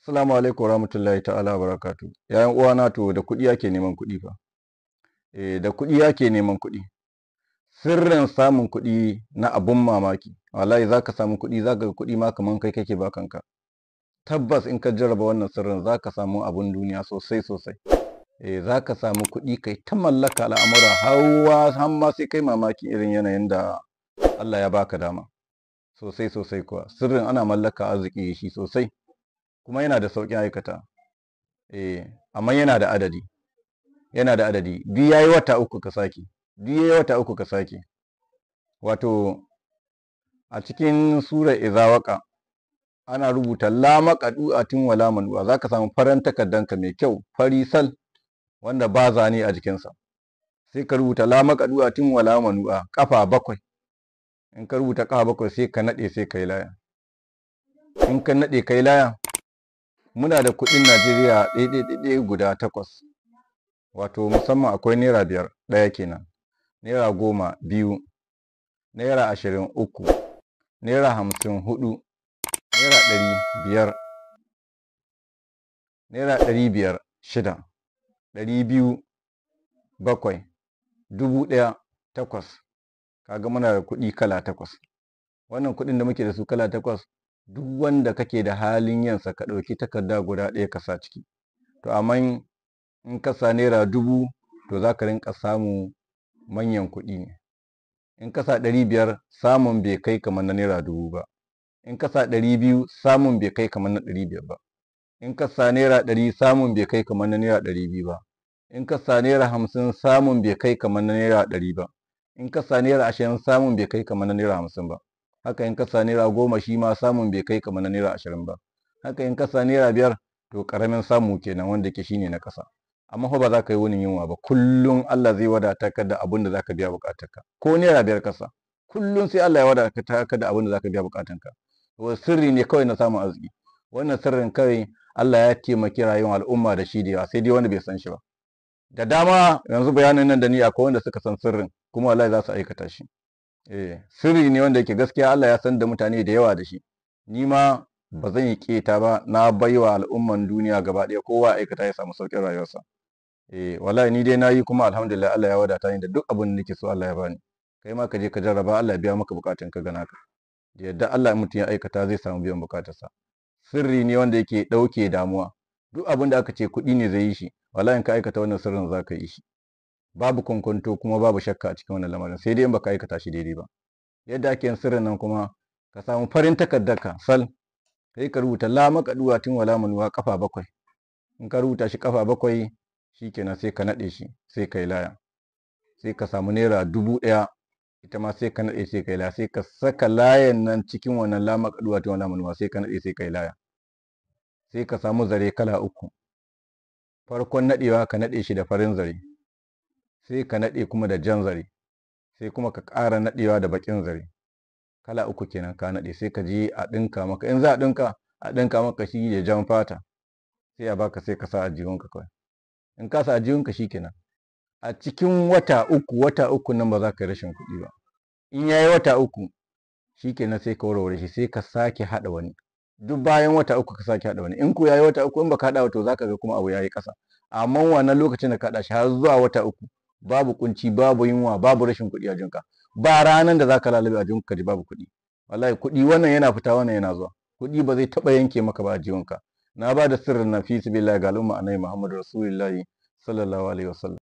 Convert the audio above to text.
Assalamu alaikum warahmatullahi ta'ala barakatu. Yayan uwana, to da kuɗi ake neman kuɗi fa. Eh, da kuɗi ake neman kuɗi. Sirrin samun kuɗi na abun mamaki. Wallahi zaka samu kuɗi, zaka ga kuɗi ma kaman kai kake ba kanka. Tabbas in ka jarraba wannan sirrin zaka samu abun duniya sosai sosai. Eh, zaka samu kuɗi kai ta mallaka al'amura hawa har ma sai kai mamaki irin yanayin da Allah ya baka dama. Sosai sosai kuwa. Sirrin ana mallaka arziki shi sosai. Kuma yana da sauƙin aikata. Eh, amma yana da adadi. Yana da adadi. Duk yayi wata uku ka sake. Duk yayi wata uku ka sake. Wato a cikin surar Idza Waqa ana rubuta la maqadu'atin wala manu'a. Zaka samu faran takardanka mai kyau, fari sal, wanda ba zane a jikinsa. Sai ka rubuta la maqadu'atin wala manu'a kafa 7. In ka rubuta kafa 7 sai ka nade sai kai laya. In ka nade kai laya, muna da kuɗin Najeriya ɗaya guda 8. Wato musamman akwai naira 5 ɗaya kenan, naira 10 2, naira 20 3, naira 50 4, naira 100 5, naira 500 6, 200 7, 1000 8. Kaga muna da kuɗi kala 8. Wannan kuɗin da muke da su kala 8, duk wanda kake da halin yansa ka ɗauki takarda guda ɗaya ka sa ciki. To amma in ka sa naira 1000 to za ka rinƙa samu manyan kuɗi ne. In ka sa 500 samun bai kai kamar na naira 1000 ba. In ka sa 200 samun bai kai kamar na 500 ba. In ka sa naira 100 samun bai kai kamar na naira 200 ba. In ka sa naira 50 samun bai kai kamar na naira 100 ba. In ka sa naira 20 samun bai kai kamar na naira 50 ba. Haka in ka sa naira 10 shi ma samun bai kai kamar na naira 20 ba. Haka in ka sa naira 5 to ƙaramin samu kenan wanda yake shine na ƙasa. Amma fa ba za ka yi wunin yunwa ba. Kullum Allah zai wadata ka da abin da za ka biya buƙatarka. Ko naira 5 ka sa, kullum sai Allah ya wadata ka da abin da za ka biya buƙatunka. To sirri ne kawai na samun arziki. Wannan sirrin kawai Allah ya taimaki rayuwar al'umma da shi da yawa, sai dai wanda bai san shi ba. Da dama yanzu bayanin nan da ni akwai wanda suka san sirrin kuma wallahi za su aikata shi. Eh, sirri ne wanda yake gaskiya Allah ya san da mutane da yawa da shi. Ni ma ba zan yi keta ba, na baiwa al'umman duniya gaba ɗaya kowa aikata ya samu sauƙin rayuwarsa. Eh, wallahi ni dai nayi kuma alhamdulillah Allah ya wadata ni da duk abin da nake so Allah ya bani. Kai ma ka je ka jarraba Allah ya biya maka bukatunka ga naka. Da yadda Allah mutum ya aikata zai samu biyan bukatarsa. Sirri ne wanda yake ɗauke damuwa. Duk abin da aka ce kuɗi ne zai yi shi, wallahi in ka aikata wannan sirrin za ka yi shi. Babu kwankwanto kuma babu shakka a cikin wannan lamarin, sai dai in baka aikata shi daidai ba. Yadda ake yin sirrin nan kuma, ka samu farin takardarka sal, sai ka rubuta la maqadu'atin wala manu'a kafa 7. In ka rubuta shi kafa 7 shikenan sai ka nade shi sai kai laya. Sai ka samu naira 1000 ita ma sai ka nade sai kai laya, sai ka saka layan nan cikin wannan la maqadu'atin wala manu'a sai ka nade sai kai laya. Sai ka samu zare kala 3. Farkon nadewa ka nade shi da farin zare. Sai ka nade kuma da jan zare, sai kuma ka ƙara nadewa da baƙin zare. Kala 3 kenan ka nade, sai ka je a ɗinka maka. In za a ɗinka, a ɗinka maka shi da jan fata, sai a baka sai ka sa a jihunka kawai. In ka sa a jihunka shikenan. A cikin wata uku, wata uku nan ba za ka yi rashin kuɗi ba. In yayi wata 3 shikenan sai ka warware shi, sai ka sake haɗa wani. Duk bayan wata 3 ka sake haɗa wani. In ko yayi wata 3 in baka haɗa ba to za ka ga kuma abu yayi ƙasa. Amma wannan lokacin da ka haɗa shi har zuwa wata 3 babu kunci, babu yunwa, babu rashin kuɗi a jinka. Ba ranan da zaka lalube a jinka ka ji babu kuɗi. Wallahi kuɗi wannan yana fita wannan yana zuwa. Kuɗi ba zai taɓa yanke maka ba a jihunka. Na ba da sirrin na fi sabilillah ga al'umma Annabi Muhammadu Rasulullahi sallallahu alaihi wasallam.